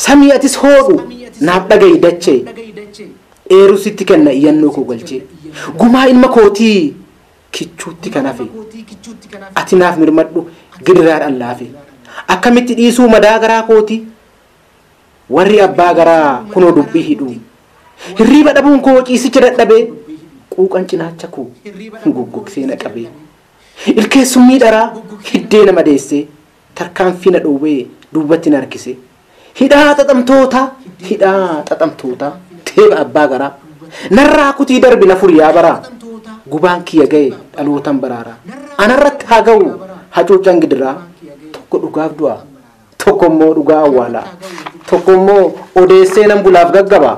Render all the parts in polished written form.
Samii atis hoodhu naaf dhagayi dachee. Eeruu sitti kenna iyyannoo koo galchee. Gumaa ilma kootii kichuutti kan hafe. Ati naaf mirmadhu gidiraadhaan laafe. Akkamitti dhiisuu madaa garaa kootii? Warri abbaa garaa kunoo dubbii hidhu. Hirriiba dhabuun koo ciisicha dadhabee. Quuqan cinaacha koo goggogsee na qabee. Ilkeessummii dharaa hiddee nama deessee. Tarkaanfii na dhoowwee duubatti na harkise. Hidhaa xaxamtoota hidhaa xaxamtoota teeba abbaa garaa. Narraa kutii darbi na furiyaa baraa. Gubaan kiyya ga'e dhalootan baraaraa. Anarratti haa ga'u hacuucaan gidiraa. Tokko dhugaaf du'a. Tokko immoo dhugaa awwaalaa. Tokko immoo odeessee nan bulaaf gaggaba.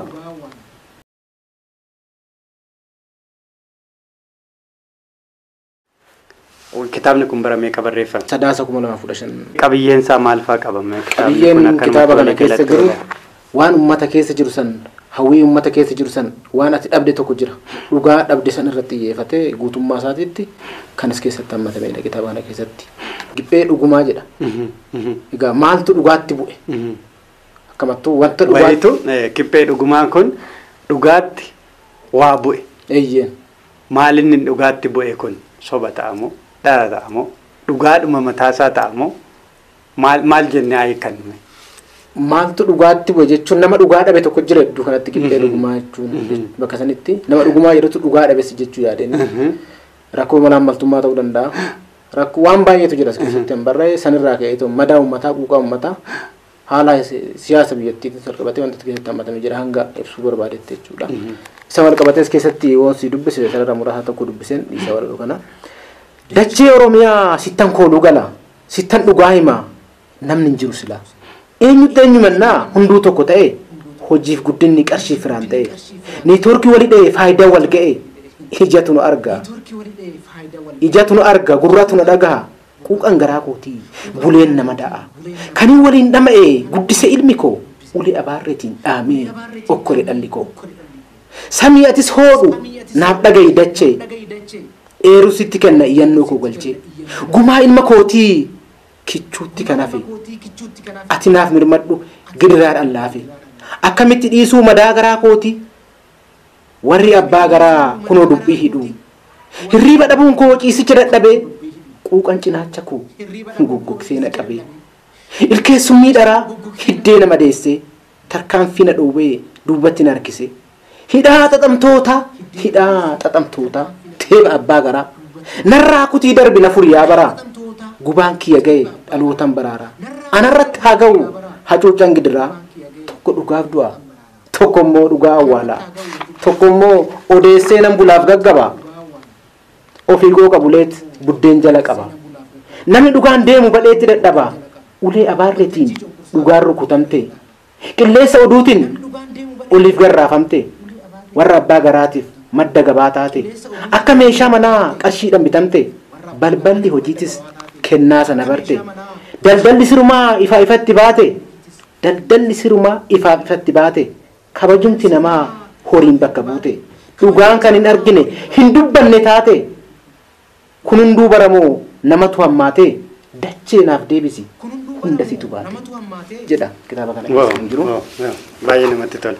Kitaabni kun bara meeqa barreeffame? Sadaasa 2015. Qabiyyeen isaa maal fa'aa qaba? Qabiyyeen kitaaba kana keessa jiru waan uummata keessa jiru san, hawwii uummata keessa jiru san, waan ati dhabde tokko jira. Dhugaa dhabde san irratti xiyyeeffatee guutummaa isaatiitti kan as keessatti hammatamedha kitaaba kana keessatti. Giphee dhugumaa jedha. Egaa maaltu dhugaatti bu'e? Akkamattuu wanta dhugaatti. Kiphee dhugumaan kun dhugaatti waa bu'e. Eeyyeen. Maal inni dhugaatti bu'e kun soba ta'amoo? Dhara ta'amoo? Dhugaadhuma mataasaa ta'amoo? Maal jennee hiikannu? Maaltu dhugaatti bu'e jechuun nama dhugaa dhabe tokko jira iddoo kanatti kiphee dhugumaa jechuun bakka sanitti nama dhugumaa jedhutu dhugaa dhabes jechuu yaadeen. Rakkoo malaammaltummaa ta'uu danda'a. Rakkoo waan baay'eetu jira as keessatti hin barraa'e sanirraa ka'eetu madaa uummataa quuqaa uummataa haala siyaasa biyyattiitiin walqabatee wanta keessatti hammatamee jira hanga ibsuu barbaadetti jechuudha. Isa walqabatees keessatti waan si dubbise sarara muraasa tokko dubbiseen isa walqabatu kana. Dachee Oromiyaa sittan kooluu gala, sittan dhugaa hima, namni hin jiru silaa. Eenyutti eenyumannaa hunduu tokko ta'e, hojiif guddinni qarshii firaan ta'e, neetwoorkii walii dha'e faayidaa wal ga'e, ijatu nu arga. Ijatu nu arga, gurratu nu dhagaha, quuqan garaa kootii buleen nama da'a. Kanii waliin dhama'e guddise ilmi koo, ulee abaarreetiin dhaamee okkole dhalli koo. Samii atis hoodhu naaf dhagayi dachee. Eeruu sitti kenna iyyannoo koo galchee. Gumaa ilma kootii kichuutti kan hafe. Ati naaf mirmadhu gidiraadhaan laafe. Akkamitti dhiisuu madaa garaa kootii? Warri abbaa garaa kunoo dubbii hidhu. Hirriiba dhabuun koo ciisicha dadhabee. Quuqan cinaacha koo goggogsee na qabee. Ilkeessummii dharaa hiddee nama deessee. Tarkaanfii na dhoowwee duubatti na harkise. Hidhaa xaxamtoota hidhaa xaxamtoota teeba abbaa garaa. Narraa kutii darbi na furiyaa baraa. Gubaan kiyya ga'e dhalootan baraaraa. Anarratti haa ga'u hacuucaan gidiraa. Tokko dhugaaf du'a. Tokko immoo dhugaa awwaalaa. Tokko immoo odeessee nan bulaaf gaggaba. Ofii qooqa buleet buddeen jala qaba. Namni dhugaan deemu badheetti dadhaba. Ulee abaarreetiin dhugaan rukutamte. Qilleensa oduutiin oliif garraafamte. Warra abbaa garaatiif madda gabaa taate. Akka meeshaa manaa qarshiidhaan bitamte. Balballi hojiitis kennaa sana barte. Daldalli sirumaa ifaa ifatti baate. Daldalli sirumaa ifaa ifatti baate. Kabajumti namaa horiin bakka buute. Dhugaan kan hin argine hin dubbanne taate. Kun hunduu baramoo namatu hammaate. Dachee naaf deebisi hunda situ baate jedha kitaaba kana keessa kan jiru. Baay'ee namatti tola.